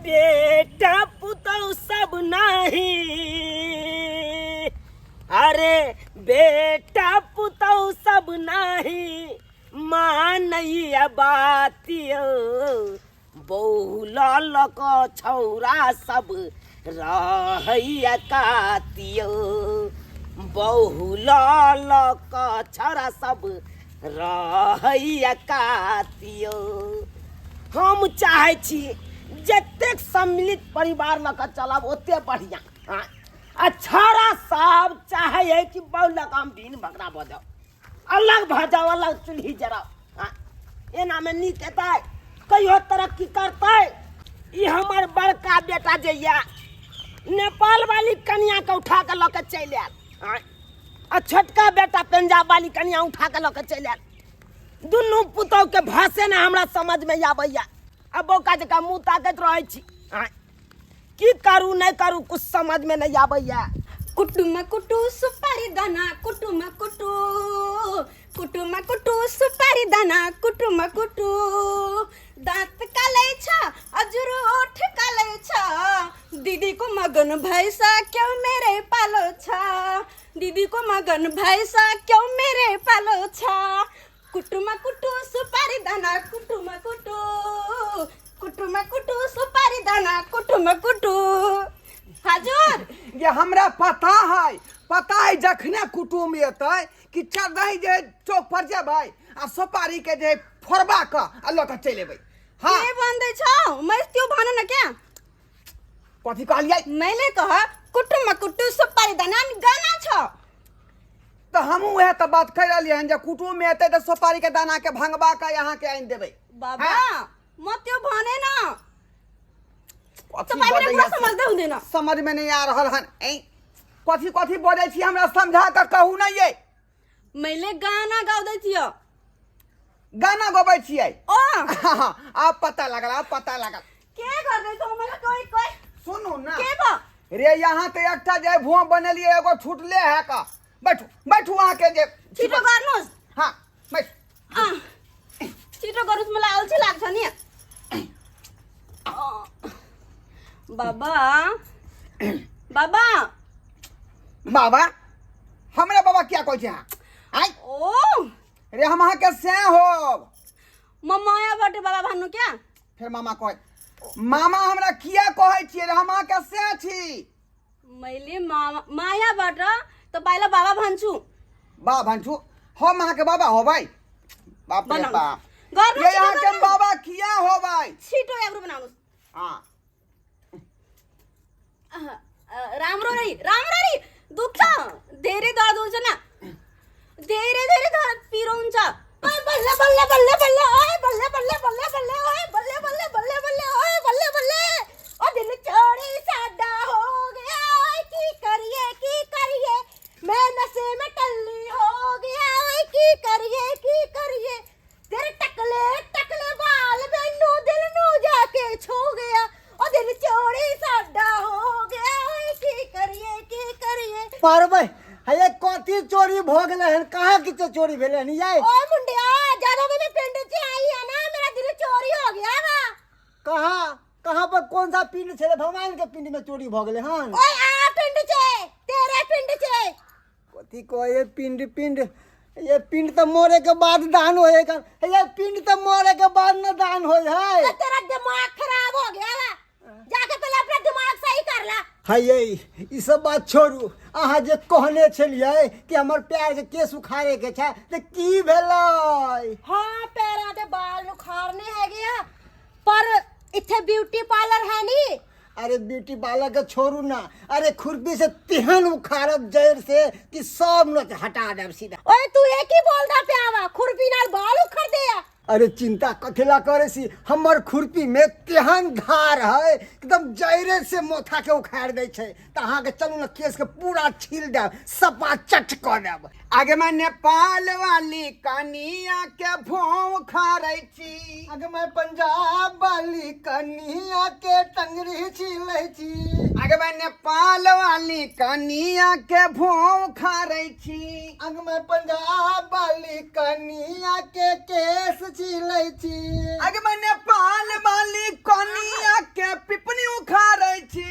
बेटा पुतौ सब नाही, अरे बेटा पुतौ सब नाही मानैया बातियो, बहु लऽ कऽ छौरा सब रहैया कातियो, बहु लऽ कऽ छौरा सब रहैया कातियो। हम चाहै छी जतेक सम्मिलित परिवार लऽ कऽ चलब ओते बढ़िआँ। आँय? आ छौड़ा सब चाहै है कि बहु लऽ कऽ हम भिन भकरा भऽ जाउ, अलग भऽ जाउ, अलग चूल्ही जराउ। आँय? एनामे नीक हेतै? कहियो तरक्की करतै? ई हमर बड़का बेटा जे यऽ नेपाल वाली कनियाके उठा कऽ लऽ कऽ चलि आयल। आँय? आ छोटका बेटा पंजाब वाली कनिया उठा कऽ लऽ कऽ चलि आयल। दुनू पुतहु के भाषे ने हमरा समझ में आबैया। आ बौका जकाँ मुँह ताकैत रहै छी। आँय, की करू नहि करू कुछ समझ में नहीं आबैया। कुटुम कुटु सुपारी दाना कुटुम कुटु, कुटुम कुटु सुपारी दाना कुटुम कुटु, दाँत कालै छ हजुर ओठ कालै छ, दिदीको मगन भैसा क्यों मेरे पालो छ, दिदीको मगन भैसा क्यों मेरे पालो छ, कुटुम कुटु सुपारी दाना कुटुम कुटु, कुटुम कुटु सुपारी दाना कुटुम कुटु। हजुर ये हमरा पता है, पता है जखने कुटुम एतै कि चढ़ै जे चौक पर जेबै आ सुपारी के जे फोड़बा क आ लऽ कऽ चलि एबै। हाँ। के भन्दै छौ? मैले त्यो भन न क्या? कथी कहलियै? मैले कह कुटुम कुटु सुपारी दाना अनि गाना छ। तऽ हमहूँ उएह तऽ बात कहि रहलियै हन जे कुटुम एतै तऽ सुपारी के दाना के भंगबा कऽ अहाँके आनि देबै। बाबा, हाँ। म त्यो भने न। कथी तपाईँ मेरो बजैया कुरा समझदै हुँदैन। समझ में नहीं आ रहल हन। ऐ कथी कथी बजै छी हमरा समझा कऽ कहू नहीं ये। मैले गाना गाउँदै थियो। गाना गबै छियै? ओ। आब पता लागल, आब पता लागल। के गर्दै छौ? मलाई कोही कोही। सुनू ना। के भयो? रे यहाँ तऽ एकटा जे भुआ बनेलियै एगो छुटले है का। बैठू बैठू अहाँ के जे छिटो गर्नुहोस्। हाँ बैठू। अँ, छिटो गर्नुहोस्, मलाई अल्छी लाग्छ नि। अँ, बाबा बाबा बाबा हमरा बाबा किया कहै छै अहाँ? आइ ओ रे हम अहाँ के से होब। म मायाबाट बाबा भन्नु क्या? फेर मामा कहै, मामा हमरा किया कहै छियै रे, हम अहाँ के से छी। मैले मामा मायाबाट तपाईँलाई बाबा भन्छु। बा भन्छु? हम अहाँ के बाबा होबै? बाप रे बनाउनु। बाप। गर्नु, ये छिटो अहाँ के गर्नु। बाबा किया होबै? छिटो याब्रो बनाउनुहोस्। हाँ। राम्ररी राम्ररी दुख्छ, धेरै दर्द हुन्छ न, धेरै धेरै दर्द पिरो हुन्छ। ओए, बल्ल बल्ल बल्ल बल्ल, ओए, बल्ल बल्ल बल्ल बल्ल, ओए, बल्ल बल्ल बल्ल बल्ल, ओए, बल्ल बल्ल, ओ दिल चोरी साडा हो गया, ओए, की करिए की करिए, मैं नशे में टल्ली हो गया, ओए, की करिए की करिए, तेरे टकले टकले बाल मैनू दिल नू जाके छू गया, ओ दिल चोरी साडा हो गया, ओए, की करिए की करिए। पारबै हे कथी चोरी भ गेलै हन? कहाँ की चोरी भेलै हन यै? ओए मुंडिया, जदों मैं पिंड च आई है ना, मेरा दिल चोरी हो गया वा। कहाँ कहाँ पर कौन सा पिंड छलै? भगवान के पिंड में चोरी भ गेलै हन? ओए आ पिंड च, तेरे पिंड च। कथी कहे पिंड पिंड? ये पिंड तो मरे के बाद दान होएगा। ये पिंड तो मरे के बाद न दान होए है। तो तेरा दिमाग खराब हो गया वा, जाके पहले अपना दिमाग सही कर ला। है ये ई सब बात छोड़ू, अहाँ जे कहने छलियै कि हमर पैर के केस उखाड़े के छै, तऽ की भेलै? हाँ पैरां दे बाल उखाड़ने हैगे आ, पर इत्थे ब्यूटी पार्लर है नी। अरे ब्यूटी पार्लर के छोड़ू ना, अरे खुरपी से तेहन उखाड़ब जड़ से कि सब नोच हटा देब सीधा। ओए तू एक ही बोलदा पिया वा, खुरपी नाल बाल उखड़ दे आ। अरे चिंता कथिला करे सी, हमर खुरपी में तेहन धार है एकदम जड़े से मोथा के उखाड़ दे छै। तऽ अहाँके चलू ने केस के पूरा छील देब, सपा चट कऽ देब। आगे मैं नेपाल वाली कनिया के भों खारै छी। आगे मैं पंजाब वाली कनिया के टंगरी छिलै छी। आगे मैं नेपाल वाली कनिया के भों खारै छी। आगे मैं पंजाब वाली कनिया के केस छिलै छी। आगे मैं नेपाल वाली कनिया के पिपनी उखारै छी।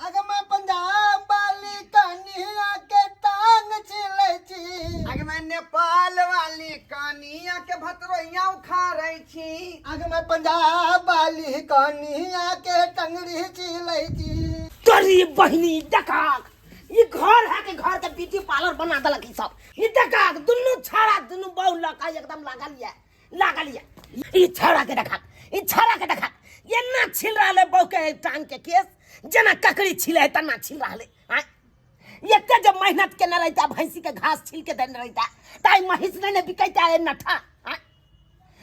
आगे मैं पंजाब वाली कनिया के टांग छिलै छी। आगे मैं नेपाल वाली कनिया के भतरोइया उखारै छी। आगे मैं पंजाब वाली कनिया के टंगरी छिलै छी। तोरी बहिनी देखाक ई घर है के घर के ब्यूटी पार्लर बना देलक ई सब। ई देखाक दुनू छाड़ा दुनू बहु लका एकदम लागल ये लागल ये। ई छाड़ा के देखाक ई छाड़ा के देखाक एना छिल रहल है बहु के टांग के केस जेना ककड़ी छिले है तना छिल रहल है। आँय? एते जब मेहनत केने रहिता भैंसी के घास छिल के देने रहिता ताई महींस नहीं ने बिकैता ए नठा। आँय?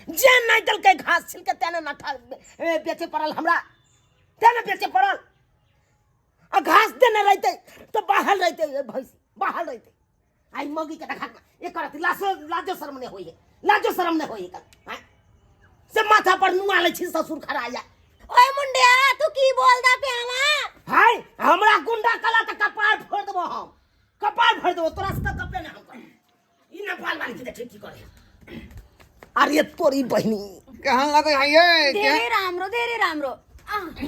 जे नहीं देलकै घास छिल के तेने नठा बेचे पड़ल हमरा, तेने बेचे पड़ल। आ घास देने रहते तो बाहर रहते भैंसी बाहर रहते। आई मौगी के देखा एक करत लाजो लाजो शर्म नहीं होई है, लाजो शर्म नहीं होई है। आँय? से माथा पर नुआ लै छी ससुर खड़ा आया। ओए मुंडिया तू की बोलदा प्यावा? हाय हमरा गुंडा कला त कपार फोड़ देबो हम, कपार फोड़ देबो तोरा से त गप्पे नहीं हम करब। ई नेपाल वाली के देखे की करे। अरे तोरी बहिनी केहन लगे है ये? धेरै राम्रो धेरै राम्रो।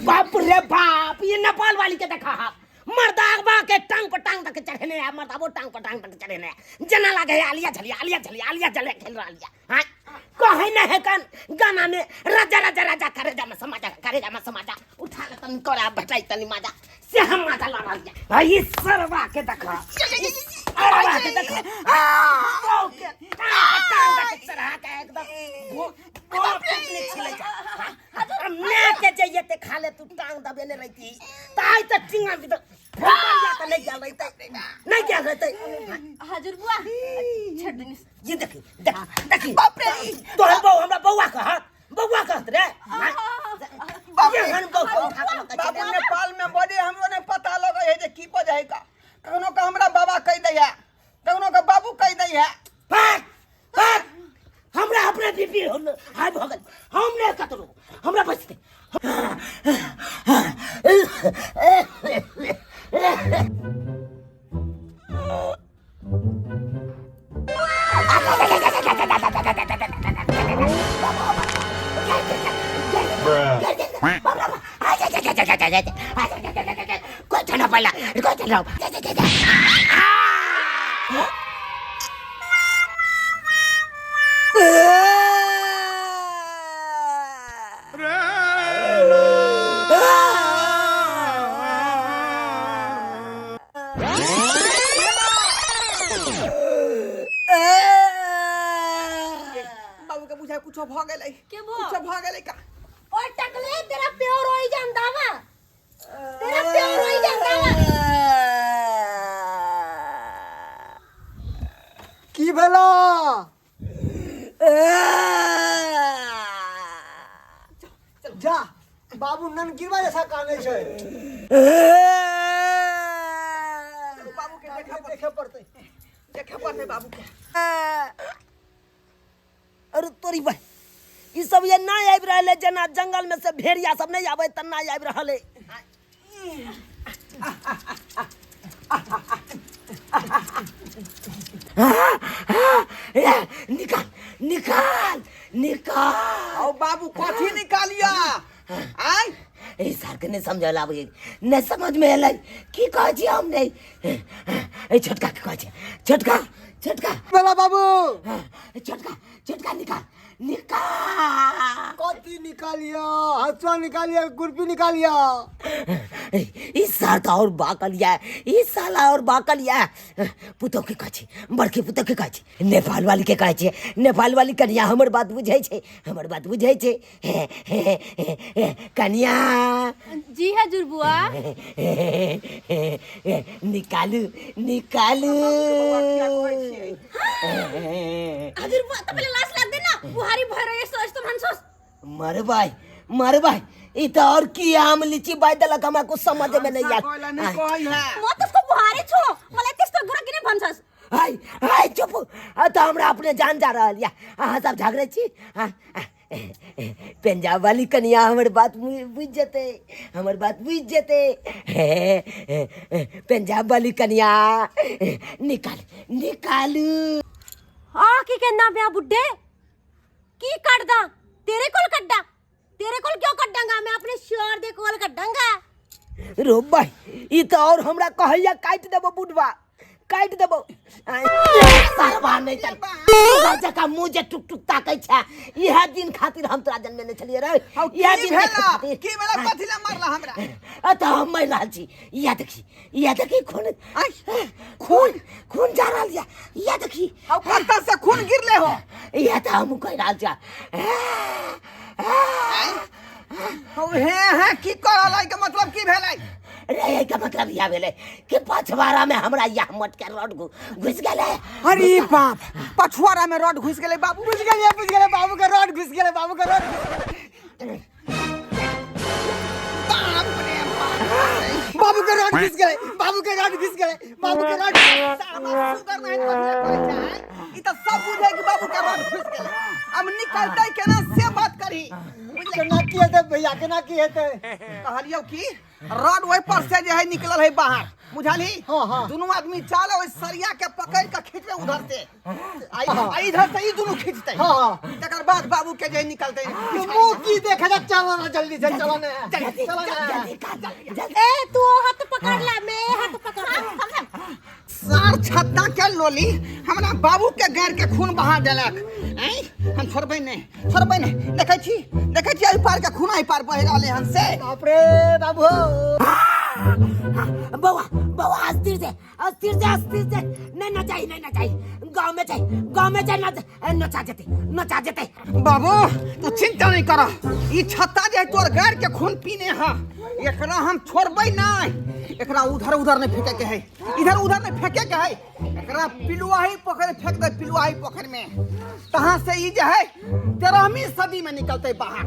बाप रे बाप ये नेपाल वाली के देखा हा मर्दाबा के टांग पर टांग तक चढ़ेने आ, मर्दाबो टांग पर टांग तक चढ़ेने आ। जना लागे है आलिया झलिया आलिया झलिया आलिया झलिया खेल रहा आलिया। हाँ कहे न है कन गाना में राजा राजा राजा करे जा में समाजा करे जा में समाजा उठा ले तन कोरा भटाई तनी माजा से हम माजा ला रहा है। हाँ, ये सरवा के देखा सरवा के देखा बाप के टांग पर टांग तक चढ़ा के एकदम बाप रे छिले जा। मैं के जाइए ते खा ले तू टांग दबेने रहती ताई त टिंगा भी त फुटबॉल त नहीं गेल रहते नहीं गेल रहते। हजुर बुआ छोड़ दिनुस्। ये देखी देख देखी बाप रे तोहर बहू हमरा बौआ कहत बौआ कहत रे। बाप रे एहन बहू के उठा के लऽ के बाबू चलि नेपाल में बड़े हमरो नहीं पता लगे है जे की बजे है का। कखनो के हमरा बाबा कह दै है, कखनो के बाबू कह दै है। भाग भाग हमरा अपने बीपी हाई भऽ गेल, हम नहि कतरो हमरा बचतै। कोई ठंडा पड़ला कोई ठंडा। बाबू के बुझाय कुछो भ गेलै। के भो? कुछो भ गेलै का? ओए टकले तेरा प्यो रोई जांदा वा, तेरा प्यो रोई जांदा वा। की भेला? जा बाबू ननकीरवा जैसा काने छै। बाबू के देखे देखे पड़तै, देखे पड़तै बाबू के। अरे तोरी भाई ई सब ये ना आबि रहल है जेना जंगल में से भेड़िया सब नहीं आबै तना आबि रहल है। निकाल निकाल निकाल। औ बाबू कथी निकालिया? आय ए सर के नहीं समझल आबै नहीं समझ में एलै की कहै छी हम नहीं। ए छोटका के कहै छी छोटका छोटका भेला बाबू? छोटका छोटका निकाल निकाल। कथी निकालिया? हसुआ निकालिया खुरपी निकालिया? इस साल तो और बाकल या इस साल और बाकल या। पुतोह के कहै छी बड़की पुतोह के कहै छी नेपाल वाली के कहै छी नेपाल वाली कनिया हमर बात बुझै छै हमर बात बुझै छै। हे, हे, हे, हे, कनिया। जी हजुर बुआ। निकालू निकालू। हजुर बुआ तपाईँले लाज लाग्दैन बुहारी भएर यस्तो यस्तो भन्छोस्? मरबाई मरबाई ई त और की आम लीची बाई देलक हमरा कुछ समझ में नहीं आयल। कहला नहीं कहै है। म त्यसको बुहारी छु मलाई त्यस्तो कुरा किन भन्छस्? हाय हाय चुप आ तऽ हमरा अपने जान जा रहल यऽ अहाँ सब झगड़ै छी हाँ, पंजाब वाली कनिया हमर बात बुझि जेतै हमर बात बुझि जेतै पंजाब वाली कनिया निकाल निकालू आ की कहना पिया बुड्ढे की कटदा तेरे कोल कड्डा तेरे कोल क्यों कड्डांगा मैं अपने शोर दे कोल कड्डांगा रो भाई ई तऽ और हमरा कहैया काटि देबो बुढ़वा काटि देबो सरवा नहि तऽ तोरा जकाँ मुँह जे टुक टुक ताकै छै इएह दिन खातिर हम तोरा जन्मेने छलियै रे हौ इएह की दिन देखै भेला खातिर की भेला कथी ला मारला हमरा आ तऽ हम मरि रहल छी इएह देखी इएह देखी खून आइ खून खून जा रहल यऽ इएह देखी हौ कतऽ से खून गिरले हो इएह तऽ हमहूँ कहि रहल छी हौ हे हे की करल है के मतलब की भेलै रे के मतलब इएह भेलै कि पछवाड़ा में हमरा इएह मोटके रड घुसि गेलै। अरे बाप, पछुआरा में रड घुसि गेलै बाबू। बुझि गेलियै, बुझि गेलै, बाबू के रड घुसि गेलै, बाबू के रड घुसि गेलै। बाप रे बाप, बाबू के रड घुसि गेलै, बाबू के रड घुसि गेलै, बाबू के रड। साला सुगर नहीं कथी करै छै ई तऽ सब बुझै कि बाबू के रड घुसि गेलै। अब निकलतै केना से बात करही। केना की हेतै भैया, केना की हेतै? कहलियौ कि रड ओहि पर से जे है निकलल है बाहर, बुझलही? हाँ, हाँ। दुनू आदमी चल ओहि सरिया के पकड़ के खींचबे उधर से आ इधर से ई दुनू खींचते। हाँ, हाँ। तकर बाद बाबू के जे निकलते। तू मुंह की देखे जा, चलो ना जल्दी से, चलो ना, जल्दी चलो ना। जल्दी कर, जल्दी। ए तू ओ हाथ पकड़ ला, मैं हाथ पकड़ ला। सार छत्ता के लोली हमरा बाबू के गाड़ के खून बहा देलक। ऐं हम छोड़बै नहि, छोड़बै नहि। देखै छी, देखै छी एहि पार के खून एहि पार बहि रहलै हन से। बाप रे बाबू। बौआ बौआ, अस्थिर से, अस्थिर से, अस्थिर से नहीं नचाई, नहीं नचाई। गाँव में जाई, गाँव में जाई, नच नचा जेते, नचा जेते। बाबू तू चिंता नहीं कर, ई छत्ता जे तोर गाड़ के खून पीने हा एकरा हम छोड़बै नहि। एकरा उधर उधर नहीं फेंके के है, इधर उधर नहीं फेंके के है। एकरा पिलुआही पोखर फेंक दे, पिलुआही पोखर में। तहाँ से ई जे है 13वीं सदी में निकलते बाहर।